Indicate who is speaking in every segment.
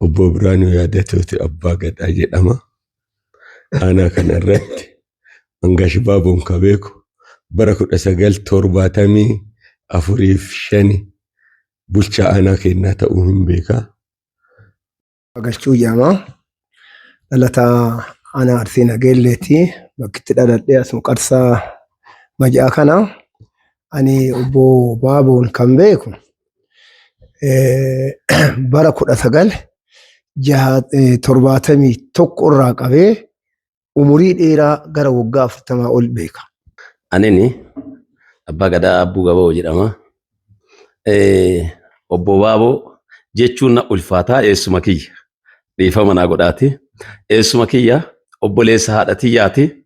Speaker 1: Obbo Biraanuu Yaadatooti Abbaa Gadaa jedhama. Aanaa kana irratti Mangash Baaboon ka beeku bara 1974 fi 5 bulchaa aanaa keenyaa ta'uu hin beekaa.
Speaker 2: Galchuu jedhama. Dhalataa aanaa Arsii Nageelleeti. Bakki itti dhaladhe asuma Qarsaa Majaa kana. Ani obbo Baaboon kan beeku bara 1971 irraa qabee umurii dheeraa gara waggaa 40 ol beeka.
Speaker 3: Anini Abbaa Gadaa Abbuu Gaboo jedhama. Obbo Baaboo jechuun na ulfaataa eessuma kiyya. Dhiifama naa godhaati. Eessuma kiyya obboleessa haadha tiyyaati.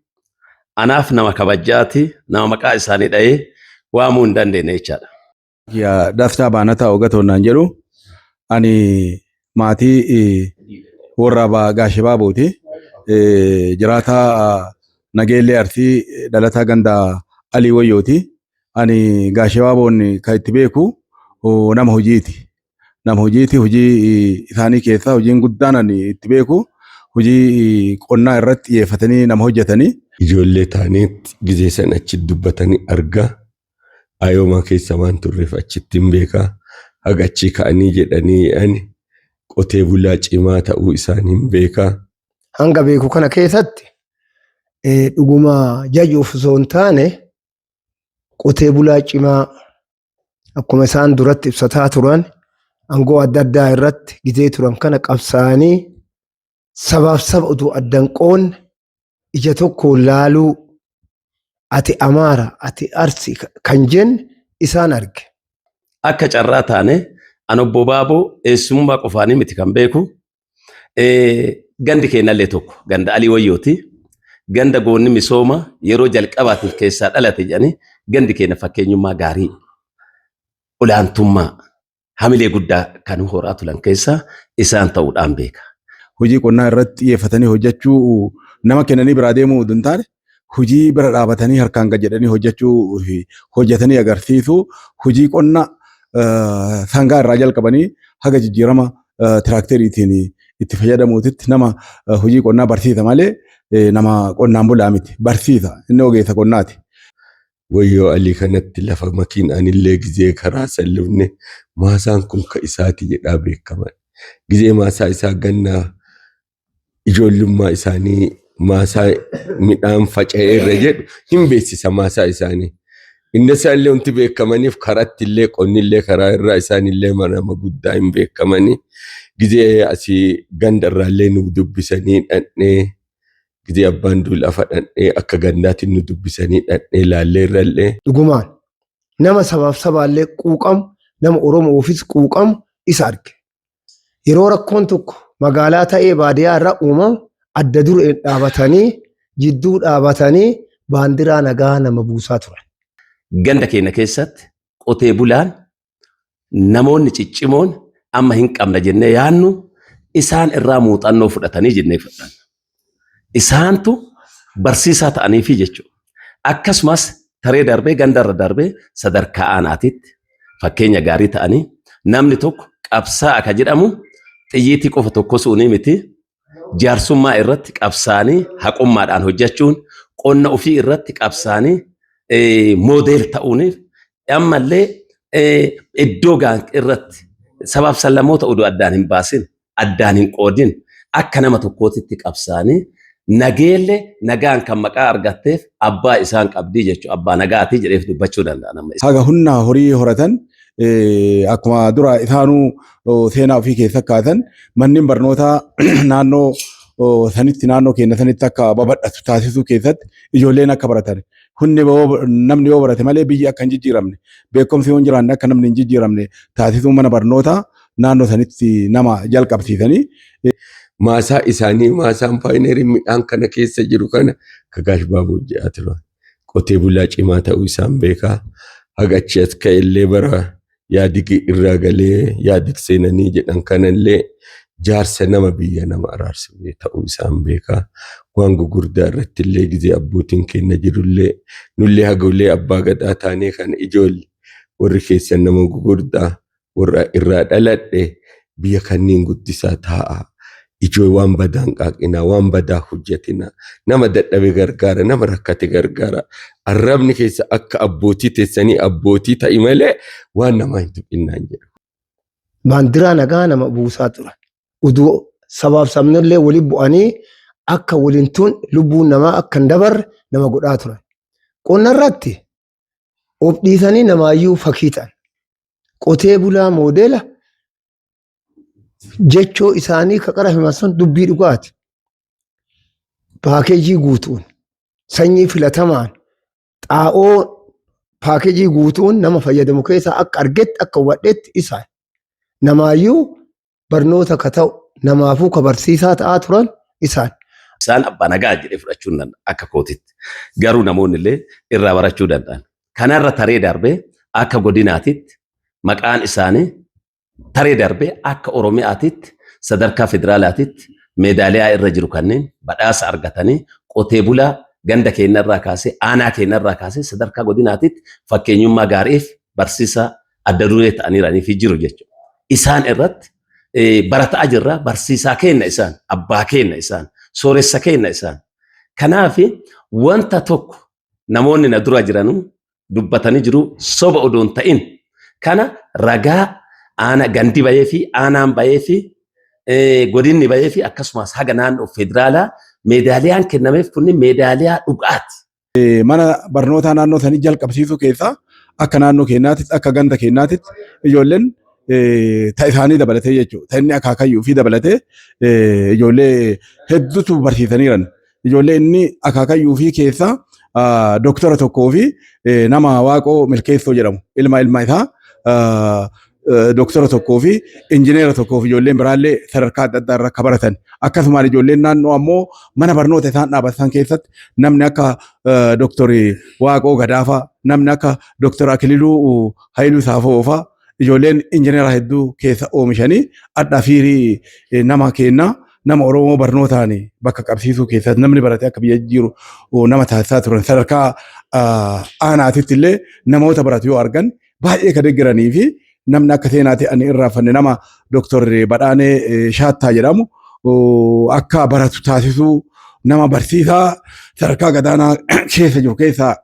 Speaker 3: Anaaf nama kabajjaati. Nama maqaa isaanii dha'ee waamuu hin dandeenye jechaadha.
Speaker 4: Yaa Daftaa Baanataa Ogatoo naan jedhu ani maatii warra Gaashe Baabooti. Jiraataa Nageellee Arsii dhalataa ganda Alii Wayyooti. Ani Gaashe Baaboon kan itti beeku nama hojiiti. Nama hojiiti. Hojii isaanii keessaa hojiin guddaan ani itti beeku hojii qonnaa irratti xiyyeeffatanii nama hojjetanii.
Speaker 1: Ijoollee taaneetti gizee san achi dubbatanii argaa. Ayoomaa keessa waan turreef achitti hin beekaa. Haga achii ka'anii jedhanii ani qotee bulaa cimaa ta'uu isaanii hin beekaa.
Speaker 2: Hanga beeku kana keessatti dhuguma jajuuf osoo hin taane qotee bulaa cimaa akkuma isaan duratti ibsataa turan aangoo adda addaa irratti gizee turan kana qabsaa'anii sabaaf saba utuu adda hin qoonne ija tokkoon laaluu ati Amaara ati Arsi kan jenne isaan arge.
Speaker 3: Akka carraa taane an obbo Baaboo eessummaa qofaanii miti kan beeku. Gandi keenyallee tokko ganda Alii Wayyooti. Ganda goonni misooma yeroo jalqabaatiif keessaa dhalate jedhanii gandi keenya fakkeenyummaa gaarii olaantummaa hamilee guddaa kan horaa turan keessaa isaan ta'uudhaan beeka.
Speaker 4: Hojii qonnaa irratti xiyyeeffatanii hojjechuu nama kennanii biraa deemuu utuu hin taane hojii bira dhaabatanii harkaan gad jedhanii hojjechuu fi hojjetanii agarsiisuu hojii qonna sangaa irraa jalqabanii haga jijjiirama tiraakteriitiin itti fayyadamuutitti nama hojii qonnaa barsiisa malee nama qonnaan bulaa miti barsiisa inni ogeessa qonnaati.
Speaker 1: Wayyoo Alii kanatti lafa makiinaan illee gizee karaa san lufne maasaan kun ka isaati jedhaa beekaman. Gizee maasaa isaa gannaa ijoollummaa isaanii maasaa midhaan faca'ee irra jedhu hin beeksisa maasaa isaanii. Inni isaallee wanti beekamaniif karatti illee qonni illee karaa irraa isaan illee nama guddaa hin beekamanii. Gizee asii ganda irraallee nu dubbisanii dhandhee gizee abbaan duulaa dhandhee akka gandaatiin nu dubbisanii dhandhee laallee irrallee.
Speaker 2: Dhugumaan nama sabaaf sabaallee quuqamu nama Oromoofis quuqamu isa arge. Yeroo rakkoon tokko magaalaa ta'ee baadiyyaa irra uumamu adda dureen dhaabatanii jidduu dhaabatanii baandiraa nagaa nama buusaa turan.
Speaker 3: Ganda keenya keessatti qotee bulaan namoonni ciccimoon amma hin qabna jennee yaannu isaan irraa muuxannoo fudhatanii jennee fudhanna. Isaantu barsiisaa ta'aniifi jechuudha. Akkasumas taree darbee gandarra darbee sadarkaa aanaatitti fakkeenya gaarii ta'anii namni tokko qabsaa'a ka jedhamu xiyyiitii qofa tokko suunii miti jaarsummaa irratti qabsaanii haqummaadhaan hojjechuun qonna ofii irratti qabsaanii moodeel ta'uuniif ammallee iddoo gaan irratti sabaaf sallamoota oduu addaan hin baasin addaan hin qoodin akka nama tokkootitti qabsaanii nageelle nagaan kan maqaa argatteef abbaa isaan qabdii jechuudha. Abbaa nagaatii jedheef dubbachuu danda'a nama.
Speaker 4: Haga humna horii horatan akkuma dura isaanuu seenaa ofii keessa kaatan manneen barnootaa naannoo sanitti naannoo keenya sanitti akka babal'atu taasisuu keessatti ijoolleen akka baratan humni namni yoo barate malee biyyi akka hin jijjiiramne beekumsi yoo hin jiraanne akka namni hin jijjiiramne taasisuu mana barnootaa naannoo sanitti nama jalqabsiisanii.
Speaker 1: Maasaa isaanii maasaan paayineerii midhaan kana keessa jiru kana Kagaash Baaboo jedhaa turan. Qotee bulaa cimaa ta'uu isaan beekaa. Haga achi as ka'ellee bara yaadigii irraa galee yaadig seenanii jedhan kanallee jaarsa nama biyya nama araarsu ta'uu isaan beekaa. Waan gugurdaa irratti illee gizee abbootiin keenya jirullee nullee haga abbaa gadaa taanee kana ijoollee warri keessan nama gugurdaa warra irraa dhaladhe Biyya kanniin guddisaa taa'a. Ijoo waan badaa hin qaaqinaa, waan badaa hojjetinaa. Nama dadhabe gargaara, nama rakkate gargaara. Arrabni keessa akka abbootii teessanii abbootii ta'i malee waan namaa hin tuqinnaan jedhu.
Speaker 2: Baandiraa nagaa nama buusaa turan. Uduu sabaaf sabnillee wali bu'anii akka waliin tun lubbuun namaa akka hin dabarre nama godhaa turan. Qonna irratti of dhiisanii namaayyuu fakii ta'an. Qotee bulaa moodeela jechoo isaanii ka qara himan sun dubbii dhugaati. Paakeejii guutuun sanyii filatamaan xaa'oo paakeejii guutuun nama fayyadamu keessaa akka argetti akka hubadhetti isa namaayyuu barnoota ka ta'u namaafuu ka barsiisaa ta'aa turan isaan.
Speaker 3: Isaan abbaa nagaa jedhee fudhachuu hin danda'a akka kootitti. Garuu namoonni illee irraa barachuu danda'an. Kanarra taree darbee akka godinaatitti maqaan isaanii taree darbee akka Oromiyaatitti sadarkaa federaalaatitti meedaaliyaa irra jiru kanneen badhaasa argatanii qotee bulaa ganda keenyarraa kaasee aanaa keenyarraa kaasee sadarkaa godinaatitti fakkeenyummaa gaariif barsiisaa adda duree ta'aniiranii fi jiru jechuudha. Isaan irratti barataa jirra barsiisaa keenna isaan abbaa keenna isaan sooressa keenna isaan. Kanaaf wanta tokko namoonni na dura jiranuu dubbatanii jiru soba odoo hin ta'in kana ragaa aana gandi bahee fi aanaan bahee fi godinni bahee fi akkasumas haga naannoo federaalaa meedaaliyaan kennameef kunni meedaaliyaa dhugaati.
Speaker 4: Mana barnootaa naannoo sanii jalqabsiisuu keessaa akka naannoo keenyaatitti akka ganda keenyaatitti ijoolleen ta isaanii dabalatee jechuudha. Ta inni akaakayyuu fi dabalatee ijoollee hedduutu barsiisaniiran. Ijoollee inni akaakayyuu fi keessaa doktora tokkoo fi nama Waaqoo Milkeessoo jedhamu ilma ilma isaa doktora tokkoo fi injineera tokkoo fi ijoolleen biraallee sadarkaa adda addaa irra akka baratan akkasumaan ijoolleen naannoo ammoo mana barnoota isaan dhaabatan keessatti namni akka doktori Waaqoo Gadaafaa namni akka doktor Akililuu Hayiluu Saafoo faa ijoolleen injineera hedduu keessa oomishanii adda fiirii nama kennaa nama Oromoo barnootaan bakka qabsiisuu keessatti namni barate akka biyya jijjiiru nama taasisaa turan sadarkaa aanaatitti illee namoota baratu yoo argan baay'ee kan deeggaranii fi namni akka seenaatti ani irraanfanne nama Dooktar Badhaanee Shaattaa jedhamu akka baratu taasisuu nama barsiisaa sadarkaa gadaanaa keessa jiru keessaa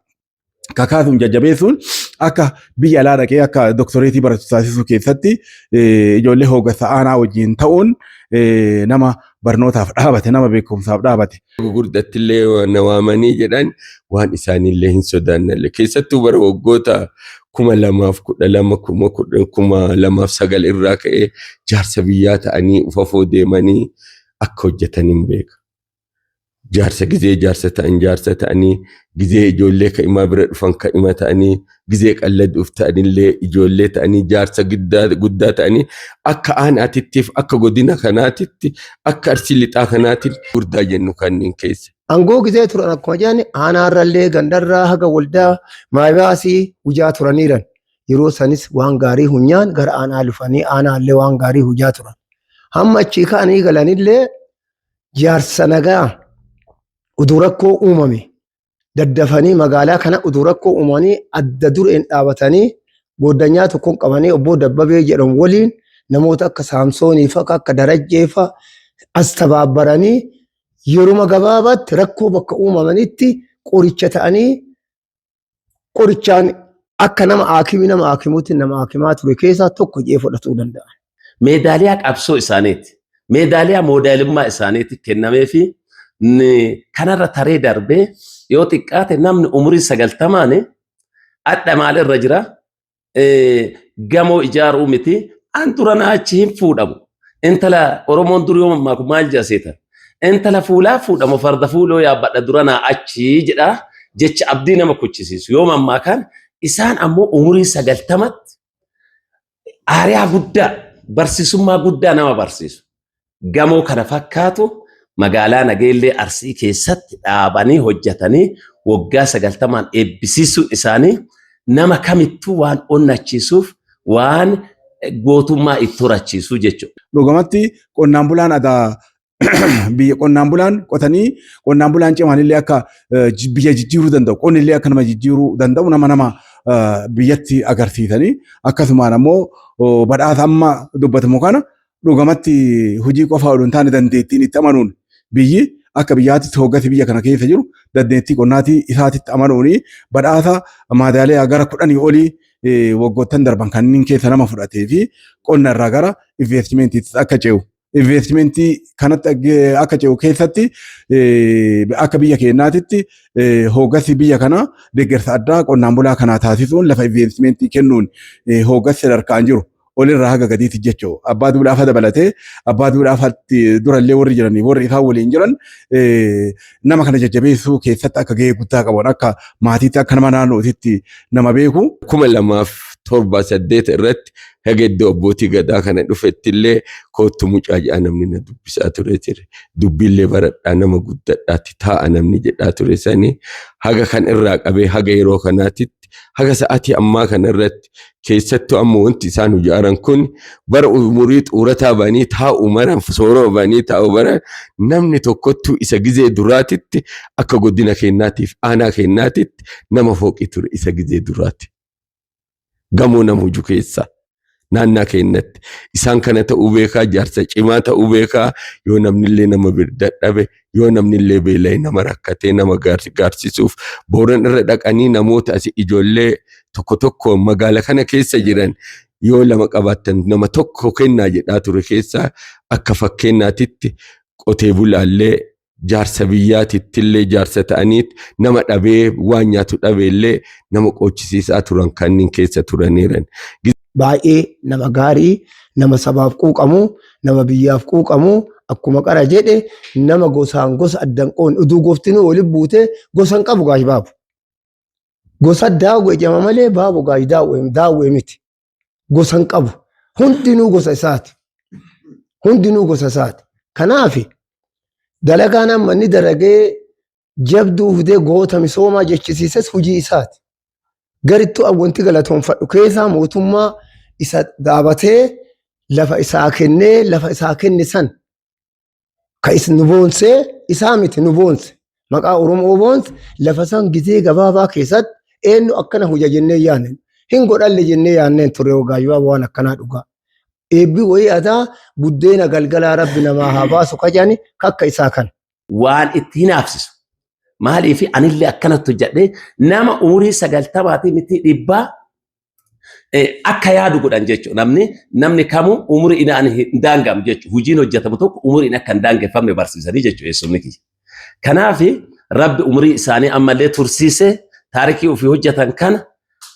Speaker 4: kakaasuun jajjabeessuun akka biyya alaa dhaqee akka doktoreetii baratu taasisuu keessatti ijoollee hooggansa aanaa wajjin ta'uun nama barnootaaf dhaabate nama beekumsaaf dhaabate.
Speaker 1: Gurguddattillee na waamanii jedhan waan isaaniillee hin sodaannallee keessattuu bara waggoota 2012 2009 irraa ka'ee jaarsa biyyaa ta'anii ufafoo deemanii akka hojjetan hin beeka. Jaarsa gizee jaarsa ta'an jaarsa ta'anii gizee ijoollee ka'imaa bira dhufan ka'ima ta'anii gizee qalladuuf ta'anillee ijoollee ta'anii jaarsa guddaa ta'anii akka aanaatittiif akka godina kanaatitti akka Arsii lixaa kanaatitti guddaa jennu kanneen keessa.
Speaker 2: Angoo gizee turan akkuma jedhan aanaarrallee gandarraa haga waldaa maayibaasii hujaa turaniiran. Yeroo sanis waan gaarii hunyaan gara aanaa lufanii aanaallee waan gaarii hujaa turan. Hamma achii ka'anii galanillee jaarsa nagaa uduu rakkoo uumame daddafanii magaalaa kana uduu rakkoo uumanii adda dureen dhaabatanii gooddanyaa tokkoon qabanii obbo Dabbabee jedhamu waliin namoota akka Saamsoonii fa'a akka Darajjee fa'a as tabaabbaranii yeruma gabaabaatti rakkoo bakka uumamanitti qoricha ta'anii qorichaan akka nama haakimii nama haakimuutti nama haakimaa ture keessaa tokko jedhee fudhatuu danda'a.
Speaker 3: Meedaaliyaa qabsoo isaaniiti. Meedaaliyaa moodaalummaa isaaniiti kennamee fi kanarra taree darbee yoo xiqqaate namni umurii 90n adda maalirra jira gamoo ijaaruu miti an dura naachi hin fuudhamu. Intala Oromoon dur yoo mammaaku maal jedha seetan? Intala fuulaa fuudhamu farda fuuloo yaabbadha dura naa achi jedha jecha abdii nama kuchisiisu yoo mammaakan isaan ammoo umurii 90tti aariyaa guddaa barsiisummaa guddaa nama barsiisu. Gamoo kana fakkaatu magaalaa Nageellee Arsii keessatti dhaabanii hojjetanii waggaa 90n eebbisiisuun isaanii nama kamittuu waan onnachiisuuf waan gootummaa itti horachiisu jechuudha.
Speaker 4: Dhugamatti qonnaan bulaan adaa biyya qonnaan bulaan qotanii qonnaan bulaan cimaan illee akka biyya jijjiiruu danda'u qonni illee akka nama jijjiiruu danda'u nama nama biyyatti agarsiisanii akkasumaan ammoo badhaasa amma dubbatamu kana Dhugamatti hojii qofaa odoo hin taane dandeettiin itti amanuun biyyi akka biyyaatitti hooggati biyya kana keessa jiru dandeettii qonnaatii isaatitti amanuun badhaasa maadaaliyaa gara 10 olii waggoottan darban kanneen keessa nama fudhatee fi qonna irraa gara investimentiitti akka ce'u investimentii kanatti akka ce'u keessatti akka biyya keenyaatitti hooggasi biyya kanaa deeggarsa addaa qonnaan bulaa kanaa taasisuun lafa investimentii kennuun hooggasi sadarkaan jiru olirraa haga gadiitti jechuudha. Abbaa duulaafa dabalatee abbaa duulaafatti durallee warri jiranii warri isaan waliin jiran nama kana jajjabeessuu keessatti akka gahee guddaa qaban akka maatiitti akka nama naannootitti nama beeku.
Speaker 1: 2007 8 irratti haga iddoo abbootii gadaa kana dhufetti illee koottu mucaa jedhaa namni na dubbisaa ture ture. Dubbiillee baradhaa nama guddadhaatti taa'a namni jedhaa ture sanii haga kan irraa qabee haga yeroo kanaatitti haga sa'aatii ammaa kana irratti keessattuu amma wanti isaan hojaaran kun bara umurii xuurataa ba'anii taa'u maran sooroma ba'anii taa'u maran namni tokkottuu isa gizee duraatitti akka godina keenyaatiif aanaa keenyaatitti nama fooqii ture isa gizee duraati. Gamoo nama huju keessaa naannaa keenyatti isaan kana ta'uu beekaa jaarsa cimaa ta'uu beekaa yoo namnillee nama dadhabe yoo namnillee beela'e nama rakkatee nama gaarsisuuf booran irra dhaqanii namoota asii ijoollee tokko tokko magaala kana keessa jiran yoo lama qabaattan nama tokko kennaa jedhaa ture keessaa akka fakkeenyaatitti qotee bulaallee jaarsa biyyaatittillee jaarsa ta'aniit nama dhabee waan nyaatu dhabeellee nama qoochisiisaa turan kanneen keessa turaniiran.
Speaker 2: Baay'ee nama gaarii, nama sabaaf quuqamu, nama biyyaaf quuqamu, akkuma qara jedhe nama gosaan gosa addan qoon uduu goftinuu waliin buute gosa hin qabu gaash baabu. Gosa daawwe jedhama malee baabu gaash daawwe miti. Gosa hin qabu. Hundinuu gosa isaati. Hundinuu gosa isaati. Kanaaf dalagaan amma inni dalagee jabduu fidee goota misoomaa jechisiises hojii isaati. Garittuu wanti galatoonfadhu keessaa mootummaa isa dhaabatee lafa isaa kennee lafa isaa kenne san ka is nu boonsee isaa miti nu boonse maqaa Oromoo boonse lafa san gizee gabaabaa keessatti eenyu akkana huja jennee yaanne hin godhalle jennee yaanneen ture wagaayyuu waan akkanaa dhugaa. Eebbi wayii adaa buddeena galgalaa rabbi namaa haa baasu kajani kakka isaa kana.
Speaker 3: Waan itti hinaafsisu. Maaliif anillee akkanatti hojjedhee nama umurii 90 miti 100 akka yaadu godhan jechuudha. Namni namni kamuu umurii inaan hin daangamu jechuudha. Hojiin hojjetamu tokko umuriin akka hin daangeffamne barsiisanii jechuudha eessumni kiyya. Kanaaf rabbi umurii isaanii ammallee tursiisee taarikii ofii hojjetan kana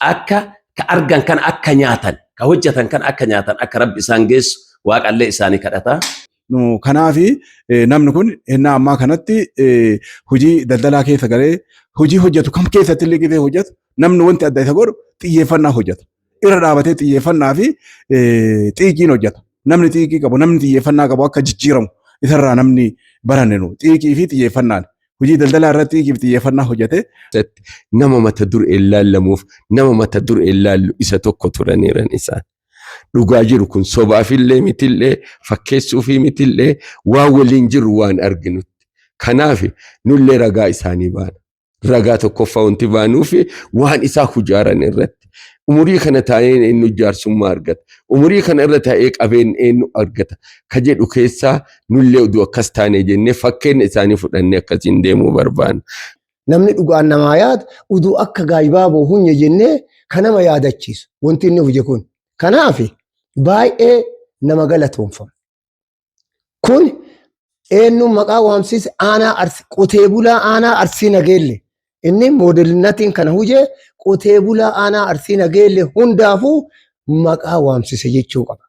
Speaker 3: akka ka argan kana akka nyaatan ka hojjetan kana akka nyaatan akka rabbi isaan geessu waaqallee isaanii kadhata.
Speaker 4: Nu kanaaf namni kun hennaa ammaa kanatti hojii daldalaa keessa galee hojii hojjetu kam keessatti illee gizee hojjetu namni wanti adda isa godhu xiyyeeffannaa hojjeta. Irra dhaabatee xiyyeeffannaa fi xiiqiin hojjeta. Namni xiiqii qabu namni xiyyeeffannaa qabu akka jijjiiramu isarraa namni baranne nu xiiqii fi xiyyeeffannaan hojii daldalaa irratti xiiqii fi xiyyeeffannaa hojjete.
Speaker 1: Nama mata dureen laallamuuf nama mata dureen laallu isa tokko turaniiran isaan. Dhugaa jiru kun sobaafillee mitillee fakkeessuufii mitillee waan waliin jiru waan arginutti. Kanaaf nullee ragaa isaanii baana. Ragaa tokkoffaa wanti baanuuf waan isaa hujaaran irratti. Umurii kana taa'ee eenyu jaarsummaa argata. Umurii kana irra taa'ee qabeen eenyu argata. Ka jedhu keessaa nullee oduu akkas taane jennee fakkeenya isaanii fudhannee akkasiin deemuu barbaanna.
Speaker 2: Namni dhugaan namaa yaadu uduu akka gaaybaaboo hunye jennee ka nama yaadachiisu wanti inni huje kun. Kanaaf baay'ee nama galatoonfama. Kun eenyuun maqaa waamsiise aanaa Arsii qotee bulaa aanaa Arsii Nageelle. Inni moodelinnatiin kana huje qotee bulaa aanaa Arsii Nageelle hundaafuu maqaa waamsise jechuu qaba.